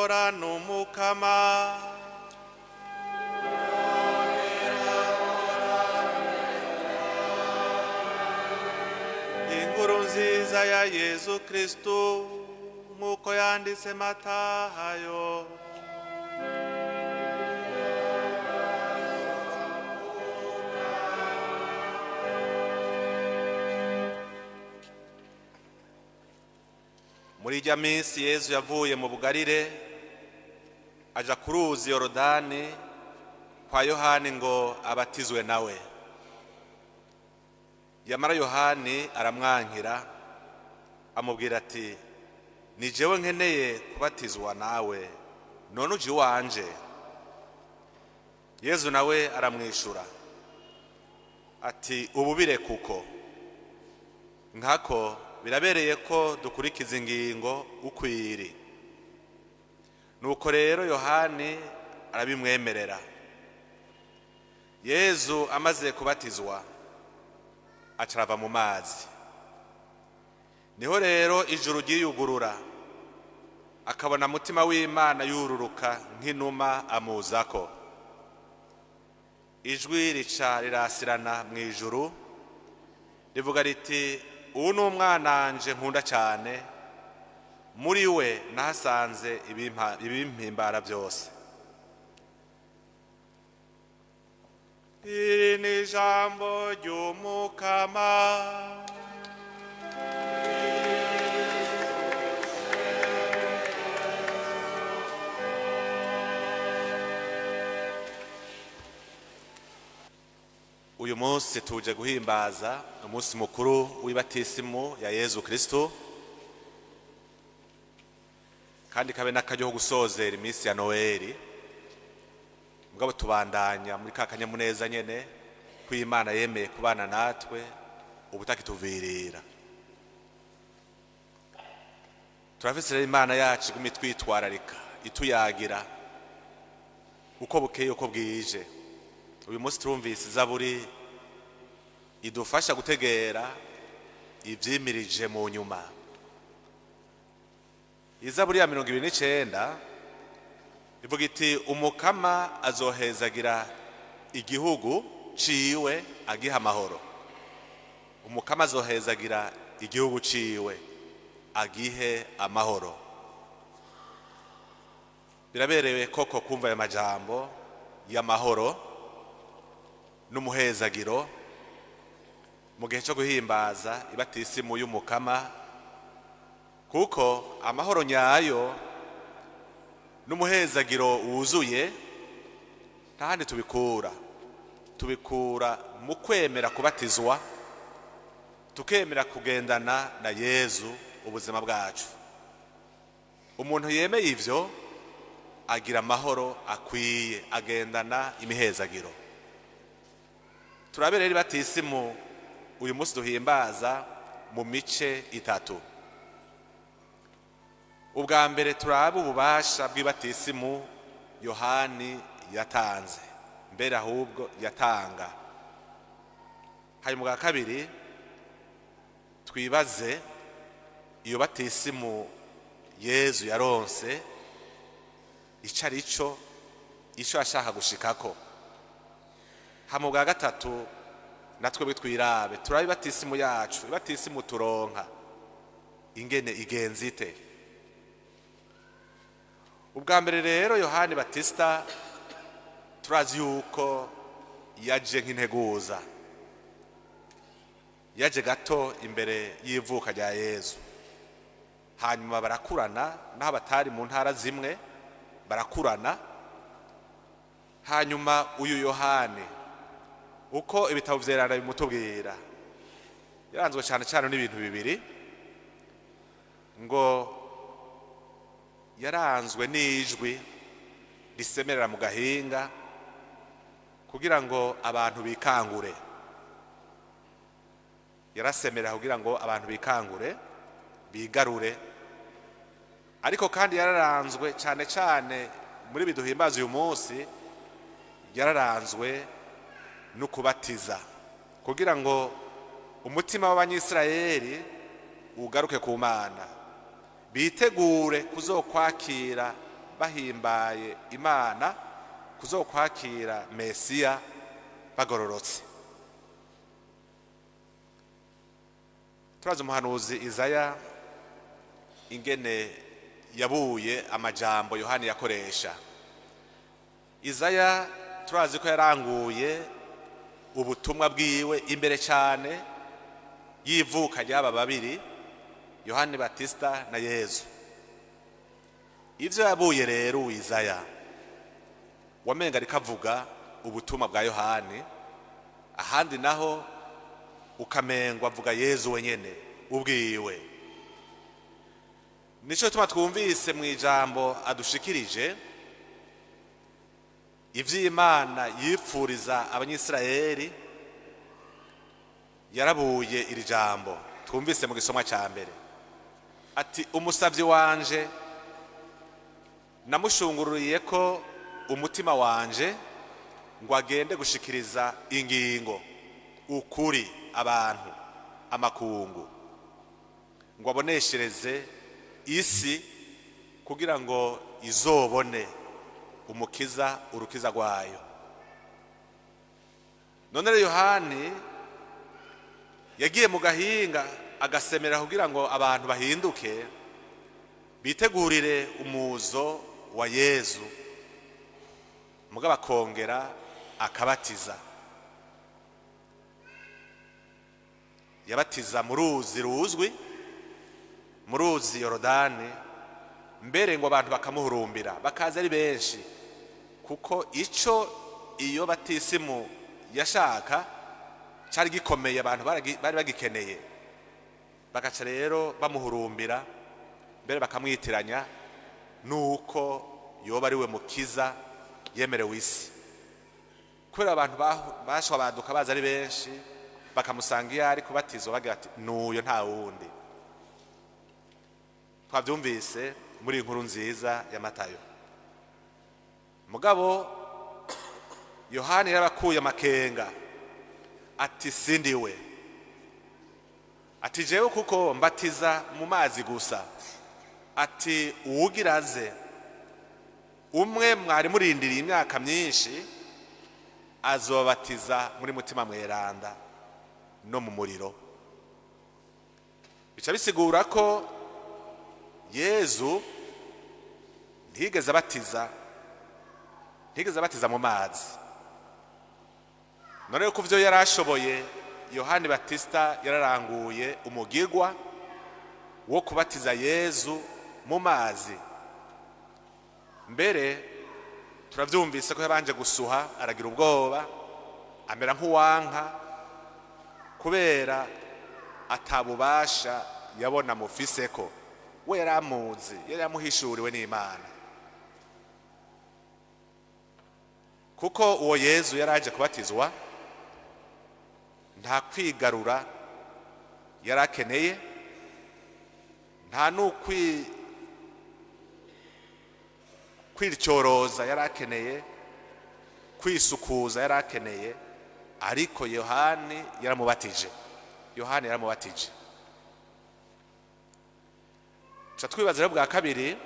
Muhorane Umukama. Inkuru nziza ya Yezu Kristu nk'uko yanditse Matahayo. Muri ijya minsi Yezu yavuye mu Bugarire aja ku ruzi Yorodani kwa Yohani ngo abatizwe nawe. Yamara Yohani aramwankira, amubwira ati: "Ni jewe nkeneye kubatizwa nawe, none uje iwanje?" Yezu nawe aramwishura ati: "Ubu bire, kuko nkako birabereye ko dukurikiza ingingo ukwiri." Nuko rero Yohani arabimwemerera. Yezu amaze kubatizwa, acarava mu mazi. Niho rero ijuru ryiyugurura, akabona Mutima w'Imana yururuka nk'inuma amuzako. Ijwi rica rirasirana mu ijuru, rivuga riti: "Ubu ni umwananje nkunda cyane, muri we nahasanze ibimpimbara byose." Iri ni ijambo ry'Umukama. Uyu munsi tuje guhimbaza umunsi mukuru w'ibatisimu ya Yezu Kristo, kandi kabe n'akaryo ko gusozera iminsi ya Noheli. Mugabo tubandanya muri ka kanyamuneza nyene ko Imana yemeye kubana natwe ubutakituvirira. Turafise rero Imana yacu iguma itwitwararika, ituyagira uko bukeye uko bwije. Uyu munsi turumvise izaburi idufasha gutegera ivyimirije mu nyuma. Izaburi ya 29 ivuga iti: "Umukama azohezagira igihugu ciwe, agiha amahoro. Umukama azohezagira igihugu ciwe, agihe amahoro." Biraberewe koko kumva aya majambo y'amahoro n'umuhezagiro mu gihe cyo guhimbaza ibatisimu y'Umukama, kuko amahoro nyayo n'umuhezagiro wuzuye ntahandi tubikura, tubikura mu kwemera kubatizwa, tukemera kugendana na Yezu ubuzima bwacu. Umuntu yemeye ivyo agira amahoro akwiye, agendana imihezagiro. Turabe rero ibatisimu uyu munsi duhimbaza mu mice itatu. Ubwa mbere, turabe ububasha bw'ibatisimu Yohani yatanze, mbere ahubwo yatanga. Hanyuma ubwa kabiri, twibaze iyo batisimu Yezu yaronse ico ari cyo, ico yashaka gushikako. Hama ubwa gatatu, natwe twirabe, turabe ibatisimu yacu, ibatisimu turonka ingene igenza ite. Ubwa mbere rero, Yohani Batista turazi yuko yaje nk'integuza, yaje gato imbere y'ivuka rya Yezu. Hanyuma barakurana, naho batari mu ntara zimwe barakurana. Hanyuma uyu Yohani, uko ibitabo vyerana bimutubwira, yaranzwe cyane cyane n'ibintu bibiri. Ngo yaranzwe n'ijwi risemerera mu gahinga kugira ngo abantu bikangure. Yarasemerera kugira ngo abantu bikangure, bigarure. Ariko kandi yararanzwe cyane cyane muri biduhimbaza uyu munsi, yararanzwe no kubatiza kugira ngo umutima w'Abanyisirayeli ugaruke ku Mana, bitegure kuzokwakira Bahimbaye Imana kuzokwakira Mesiya bagororotse. Turazi umuhanuzi Izaya ingene yabuye amajambo Yohani yakoresha. Izaya turazi ko yaranguye ubutumwa bwiwe imbere cyane y'ivuka ry'aba babiri, Yohani Batista na Yezu. Ivyo yabuye rero Izaya, wamenga ariko avuga ubutumwa bwa Yohani, ahandi naho ukamengwa avuga Yezu wenyene ubwiwe. Nico gituma twumvise mu ijambo adushikirije ivy'Imana yipfuriza Abanyisirayeli. Yarabuye iri jambo twumvise mu gisomwa cya mbere, ati: "Umusavyi wanje namushungururiye ko umutima wanje ngo agende gushikiriza ingingo, ukuri, abantu, amakungu, ngo aboneshereze isi kugira ngo izobone umukiza, urukiza rwayo." None rero Yohani yagiye mu gahinga agasemera kugira ngo abantu bahinduke, bitegurire umuzo wa Yezu, mugabo akongera akabatiza. Yabatiza mu ruzi ruzwi, mu ruzi Yorodani, mbere ngo abantu bakamuhurumbira, bakaza ari benshi, kuko ico iyo batisimu yashaka cari gikomeye, abantu bari bagikeneye. Bagaca rero bamuhurumbira, mbere bakamwitiranya nuko yoba ari we mukiza yemerewe isi, kubera abantu bashwa baduka baza ari benshi, bakamusanga iyo ari kubatizwa, bagira ati: "Nuyo, nta wundi." Twabyumvise muri iyi nkuru nziza ya Matayo. Mugabo Yohani yarabakuye amakenga, ati: "Sindiwe." Ati: "Jewe kuko mbatiza mu mazi gusa." Ati: "Uwugira aze, umwe mwari murindiriye imyaka myinshi, azobatiza muri Mutima Mweranda no mu muriro." Bica bisigura ko Yezu ntiyigeze abatiza, ntiyigeze abatiza mu mazi. None ko byo yari ashoboye, Yohani Batista yararanguye umugigwa wo kubatiza Yezu mu mazi. Mbere turabyumvise ko yabanje gusuha, aragira ubwoba, amera nk'uwanka, kubera atabubasha yabona mufise ko we yari amuzi, yari yamuhishuriwe n'Imana. Kuko uwo Yezu yari aje kubatizwa nta kwigarura yari akeneye, nta n'ukwi kwityoroza yari akeneye, kwisukuza yari akeneye, ariko Yohani yaramubatije. Yohani yaramubatije. Tuca twibaza rero bwa kabiri: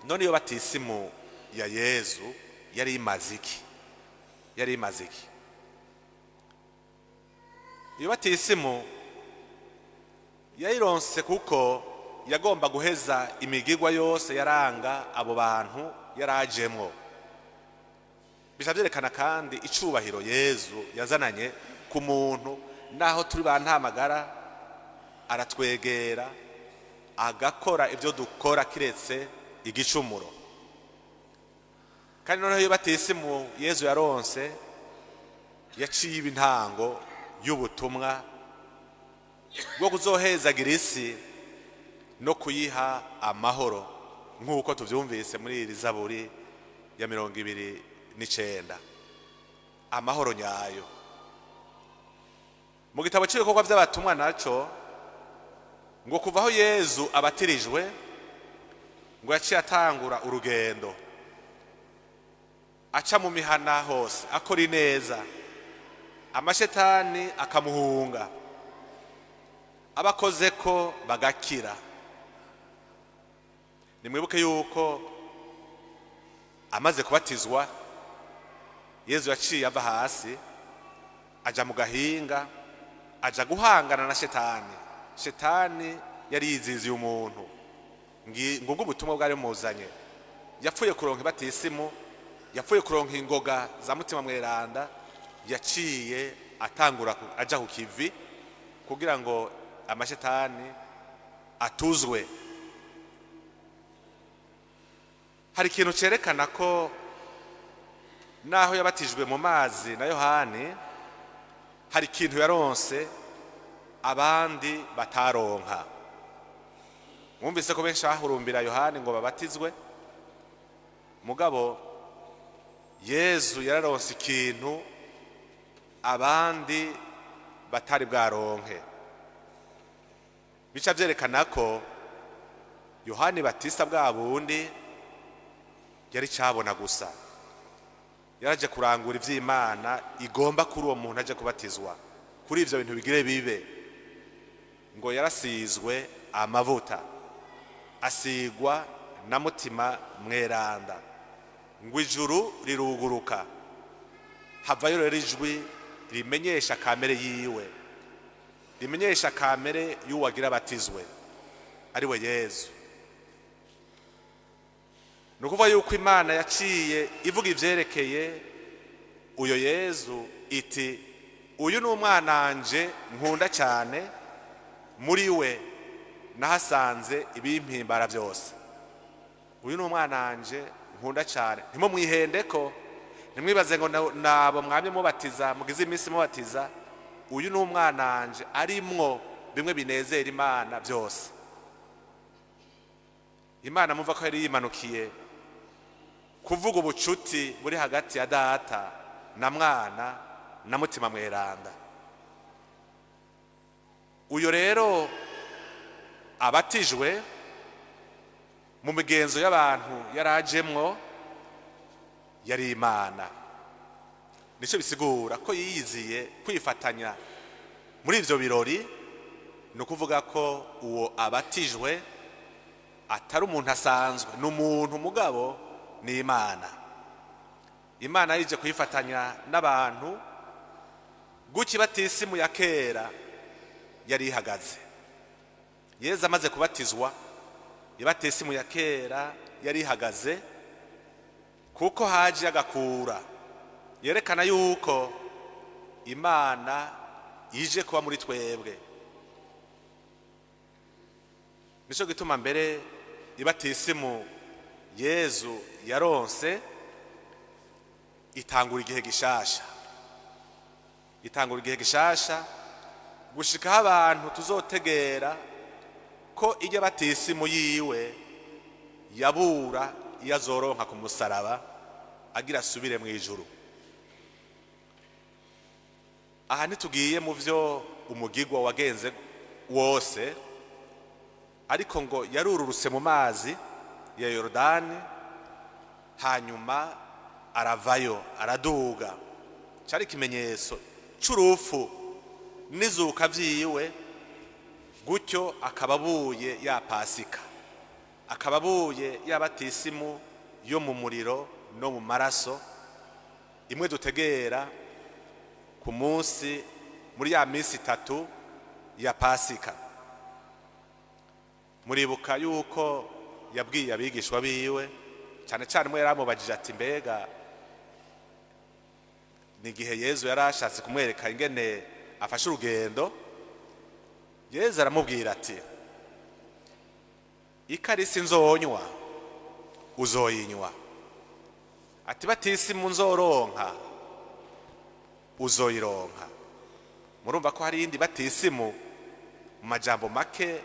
none iyo batisimu ya Yezu yari imaze iki? Yari imaze iki iyo batisimu? Yayironse kuko yagomba guheza imigigwa yose yaranga abo bantu yarajemwo. Bica byerekana kandi icubahiro Yezu yazananye ku muntu. Naho turi ba ntamagara, aratwegera agakora ibyo dukora kiretse igicumuro. Kandi noneho iyo batisimu Yezu yaronse yaciye ibintango y'ubutumwa bwo kuzohezagira isi no kuyiha amahoro, nk'uko tubyumvise muri iri zaburi ya 29, amahoro nyayo. Mu gitabo cy'ibikorwa by'abatumwa nacyo, ngo kuva aho Yezu abatirijwe, ngo yaciye atangura urugendo, aca mu mihana hose akora ineza, amashetani akamuhunga, abakoze ko bagakira. Nimwibuke yuko Amaze kubatizwa, Yezu yaciye ava hasi aja mu gahinga, aja guhangana na Shetani. Shetani yari yiziziye umuntu. Ngubwo ubutumwa bwari bumuzanye. Yapfuye kuronka ibatisimu, yapfuye kuronka ingoga za Mutima Mweranda, yaciye atangura aja ku kivi kugira ngo amashetani atuzwe. Hari ikintu cerekana ko naho yabatijwe mu mazi na Yohani, hari ikintu yaronse abandi bataronka. Mwumvise ko benshi bahurumbira Yohani ngo babatizwe, mugabo Yezu yararonse ikintu abandi batari bwaronke. Bica vyerekana ko Yohani Batista bwa bundi yari cabona gusa, yaraje kurangura ivy'Imana igomba kuri uwo muntu aje kubatizwa, kuri ivyo bintu bigire bibe. Ngo yarasizwe amavuta, asigwa na Mutima Mweranda, ngo ijuru riruguruka, havayo rero ijwi rimenyesha kamere yiwe, rimenyesha kamere y'uwagira abatizwe, ari we Yezu. Ni ukuvuga yuko Imana yaciye ivuga ivyerekeye uyo Yezu iti: "Uyu ni umwananje nkunda cyane, muri we nahasanze ibimpimbara byose." Uyu ni umwananje nkunda cyane. Ntimumwihende ko, ntimwibaze ngo nabo mwamye mubatiza, mugize iminsi mubatiza. Uyu ni umwananje arimwo bimwe binezera Imana byose. Imana muva ko yari yimanukiye kuvuga ubucuti buri hagati ya Data na Mwana na Mutima Mweranda. Uyo rero abatijwe mu migenzo y'abantu yarajemwo, yari Imana. Nicyo bisigura ko yiyiziye kwifatanya muri ivyo birori. Ni ukuvuga ko uwo abatijwe atari umuntu asanzwe, ni umuntu mugabo ni Imana. Imana yije kwifatanya n'abantu gutya. Batisimu ya kera yari ihagaze Yezu amaze kubatizwa. Ibatisimu ya kera yari ihagaze kuko haje agakura yerekana yuko Imana ije kuba muri twebwe. Nico gituma mbere ibatisimu Yezu yaronse itangura igihe gishasha, itangura igihe gishasha gushikaho abantu tuzotegera ko ijya batisimu yiwe yabura iyo azoronka ku musaraba agira asubire mu ijuru. Aha ntitugiye mu byo umugigwa wagenze wose, ariko ngo yarururutse mu mazi ya Yorodani, hanyuma aravayo araduga. Cyari ikimenyetso c'urupfu n'izuka vyiwe, gutyo akaba abuye ya Pasika, akaba abuye ya batisimu yo mu muriro no mu maraso, imwe dutegera ku munsi muri ya minsi itatu ya Pasika. Muribuka yuko yabwiye abigishwa biwe, cyane cyane umwe yaramubajije ati: "Mbega ni igihe Yezu yari ashatse kumwereka ingene afashe urugendo?" Yezu aramubwira ati: "Ikarisi nzonywa uzoyinywa," ati: "Batisimu nzoronka uzoyironka." Murumva ko hari iyindi batisimu, mu majambo make,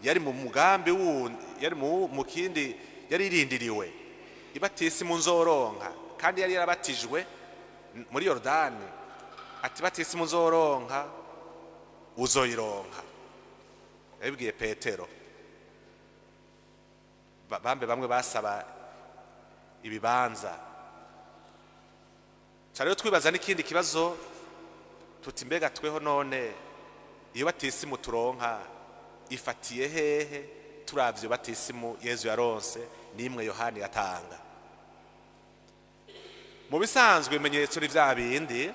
yari mu mugambi wundi, yari mu kindi yari irindiriwe. Ibatisimu nzoronka, kandi yari yarabatijwe muri Yorodani, ati: "Batisimu nzoronka uzoyironka." Yabibwiye Petero. Bambe bamwe basaba ibibanza. Rero twibaza n'ikindi kibazo tuti: mbega tweho none iyo batisimu turonka ifatiye hehe, turavye batisimu Yezu yaronse n'imwe Yohani yatanga? Mu bisanzwe ibimenyetso ni vya bindi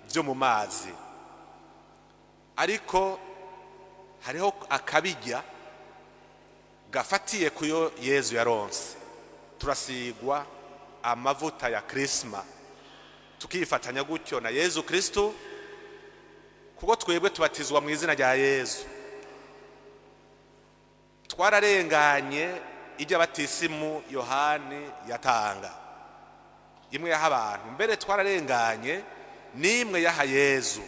byo mu mazi, ariko hariho akabijya gafatiye kuyo Yezu yaronse. Turasigwa amavuta ya Krisma, tukifatanya gutyo na Yezu Kristu, kuko twebwe tubatizwa mu izina rya Yezu. Twararenganye ijya batisimu Yohani yatanga, imwe yaha abantu. Mbere twararenganye n'imwe yaha Yezu,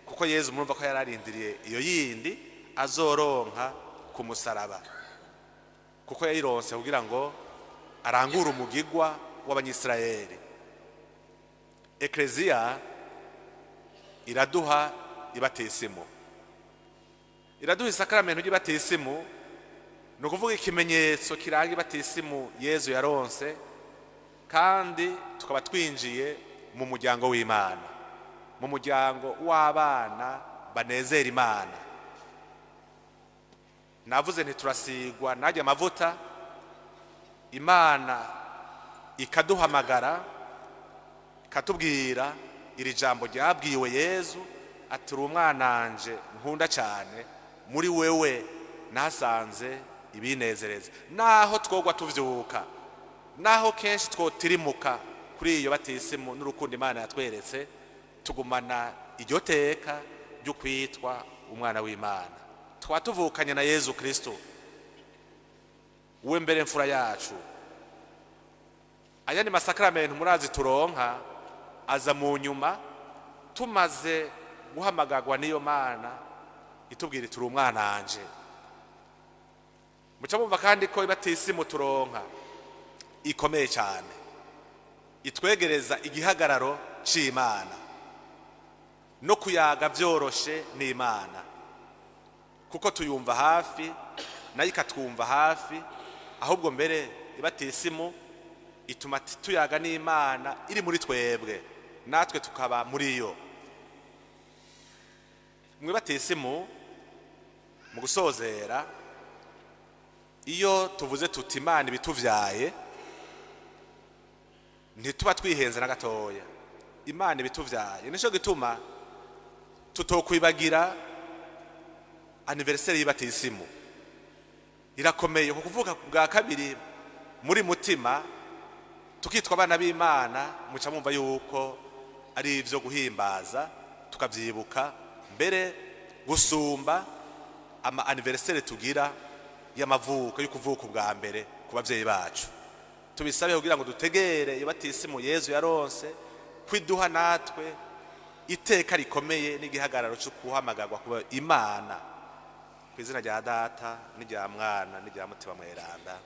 kuko Yezu murumva ko yararindiriye iyo yindi azoronka ku musaraba, kuko yayironse kugira ngo arangure umugigwa w'Abanyisirayeli. Ekleziya iraduha ibatisimu, iraduha isakaramentu ry'ibatisimu, ni ukuvuga ikimenyetso kiranga ibatisimu Yezu yaronse, kandi tukaba twinjiye mu muryango w'Imana, mu muryango w'abana banezera Imana. Navuze nti turasigwa najya amavuta, Imana ikaduhamagara, ikatubwira iri jambo ryabwiwe Yezu, ati: "Uri umwananje nkunda cyane, muri wewe nahasanze ibinezereza." Naho twogwa tuvyuka, naho kenshi twotirimuka kuri iyo batisimu n'urukundo Imana yatweretse, tugumana iryo teka ryo kwitwa umwana w'Imana. Twaba tuvukanye na Yezu Kristo, we mbere mfura yacu. Ayandi masakaramentu murazi turonka aza mu nyuma, tumaze guhamagagwa n'iyo Mana itubwira turi umwananje. Muca mumva kandi ko ibatisimu turonka ikomeye cyane, itwegereza igihagararo c'Imana no kuyaga byoroshe n'Imana, kuko tuyumva hafi, nayo ikatwumva hafi. Ahubwo mbere ibatisimu ituma tuyaga n'Imana iri muri twebwe, natwe tukaba muri yo. Mu ibatisimu, mu gusozera, iyo tuvuze tuti Imana ibituvyaye, ntituba twihenze na gatoya. Imana ibituvyaye, nico gituma tutokwibagira anniversaire y'ibatisimu. Irakomeye, ku kuvuka bwa kabiri muri mutima, tukitwa abana b'Imana. Muca mumva yuko ari ibyo guhimbaza, tukabyibuka mbere gusumba ama anniversaire tugira y'amavuko, yo kuvuka ubwa mbere ku babyeyi bacu. Tubisabe kugira ngo dutegere ibatisimu Yezu yaronse, kwiduha natwe iteka rikomeye n'igihagararo cyo guhamagarwa kuba Imana. Ku izina rya Data n'irya Mwana n'irya Mutima Mweranda.